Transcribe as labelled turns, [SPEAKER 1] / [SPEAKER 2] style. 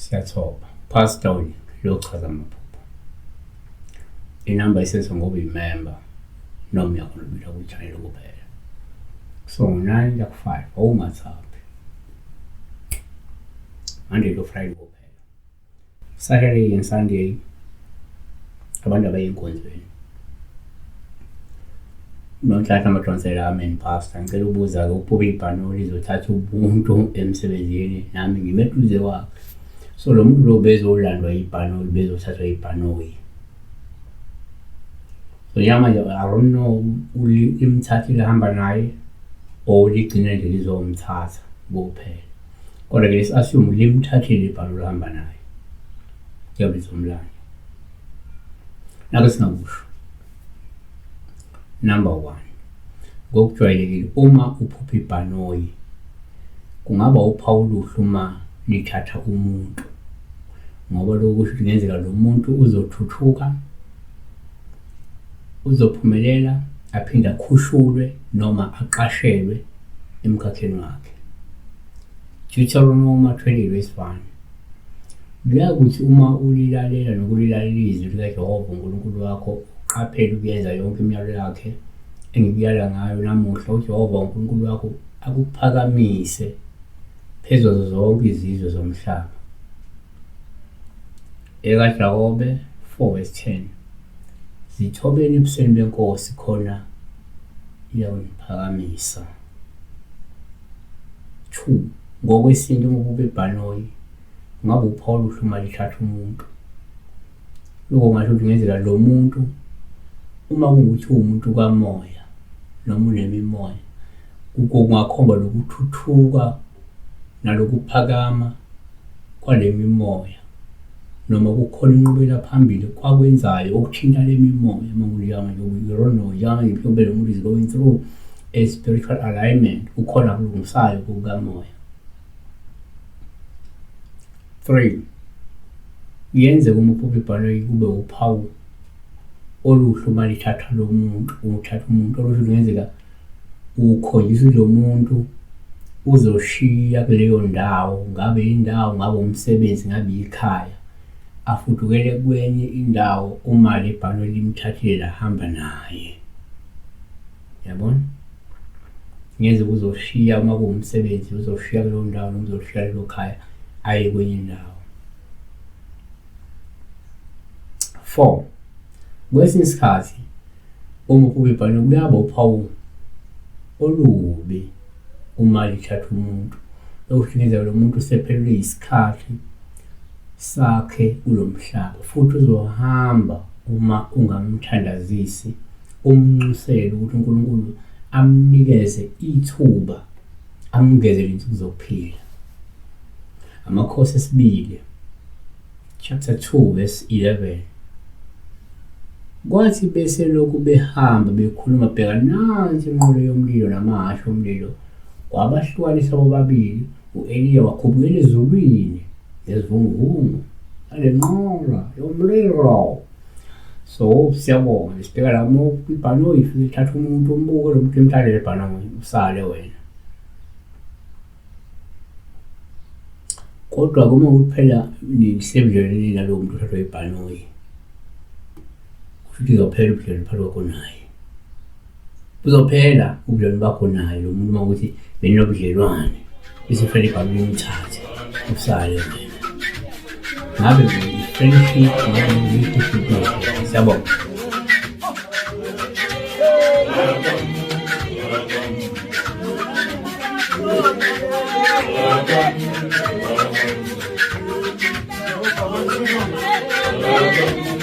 [SPEAKER 1] Siyathoba. Pastor wena lochaza amaphupho. Inamba isenzo ngoba uyimember noma uyakhona kwi-channel kuphela. So ngo-9 kuya ku-5 awungathaphi. Monday to Friday kuphela. Saturday and Sunday abantu abaye enkonzweni. Nonhlanhla Madonsela, amen pastor. Ngicela ukubuza-ke ukuphupha ibhanoyi lizothatha ubuntu emsebenzini nami ngime eduze kwakhe. So lo muntu lo bezolandwa ibhanoyi, bezothathwa ibhanoyi. So njengamanje I don't know limthathile hamba naye or ligcine nje lizomthatha kuphela. Kodwa ke lesi-assume limthathile ibhanoyi lihamba naye. Kuyabe lizomlanda. Nakho singakusho. Number 1, ngokujwayelekile uma uphupha ibhanoyi kungaba uphawu oluhle uma lithatha umuntu, ngoba lokhu kusho ukuthi kungenzeka lo muntu uzothuthuka, uzophumelela, aphinde akhushulwe noma aqashelwe emkhakheni wakhe. Deuteronomy 20 verse 1. Kuyakuthi uma ulilalela nokulilalela izwi likaJehova uNkulunkulu wakho, uqaphele ukuyenza yonke imiyalo yakhe engikuyala ngayo namuhla, uJehova uNkulunkulu wakho akuphakamise phezu kwazo zonke izizwe zomhlaba. EkaJakobe 4 verse 10. Zithobeni ebusweni beNkosi khona iyakuniphakamisa. 2 ngokwesintu uma ubuka ibhanoyi ngabe uphawu oluhle uma lithatha umuntu. Lokho kungasho ukuthi kungenzeka lo muntu uma kungukuthi uwumuntu kamoya noma unemimoya, kungakhomba lokuthuthuka nalokuphakama kwale mimoya noma kukhona inqubela phambili kwakwenzayo okuthinta le mimoya. Uma kunjalo you don't know, njengamanje mhlawumbe lo muntu is going through a spiritual alignment, kukhona akulungisayo kukamoya. 3 kuyenzeka uma uphupha ibhanoyi kube uphawu oluhle uma lithatha lo muntu, uthatha umuntu olusho kungenzeka ukhonjiswa lo muntu uzoshiya kuleyo ndawo, ngabe indawo, ngabe umsebenzi, ngabe ikhaya, afudukele kwenye indawo uma le bhanoyi limthathile lahamba naye. Yabona? Ngeze uzoshiya uma kuwumsebenzi, uzoshiya kuleyo ndawo noma uzoshiya lelo khaya aye kwenye indawo. 4 kwesinye isikhathi uma uphupha ibhanoyi kuyaba uphawu olubi uma lithatha umuntu. Okusho kungenzeka lo muntu usephelelwe yisikhathi sakhe kulo mhlaba futhi uzohamba uma ungamthandazisi, umnxusele ukuthi uNkulunkulu amnikeze ithuba, amngezele insuku zokuphila. Amakhosi esibili chapter 2 verse 11. Kwathi bese lokhu behamba bekhuluma, bheka nansi inqola yomlilo namahhashi omlilo kwabahlukanisa bobabili. U-Eliya wakhuphukela ezulwini ngezivunguvungu nale nqola yomlilo. So siyabonga, sibheka la uma ibhanoyi ifike ithatha umuntu, umbuke lo muntu emthathele ibhanoyi, usale wena. Kodwa uma kuphela nisebudlelwaneni nalowo muntu othathwa ibhanoyi, kusho ukuthi izophela ubudlelwane phakathi kwakho naye. Buzophela ubudlelwane bakho naye lo muntu uma ukuthi beninobudlelwane, bese kufanele ibhanoyi limthathe usale wena. Ngabe i-friendship, ngabe i-relationship, siyabonga.
[SPEAKER 2] Thank you.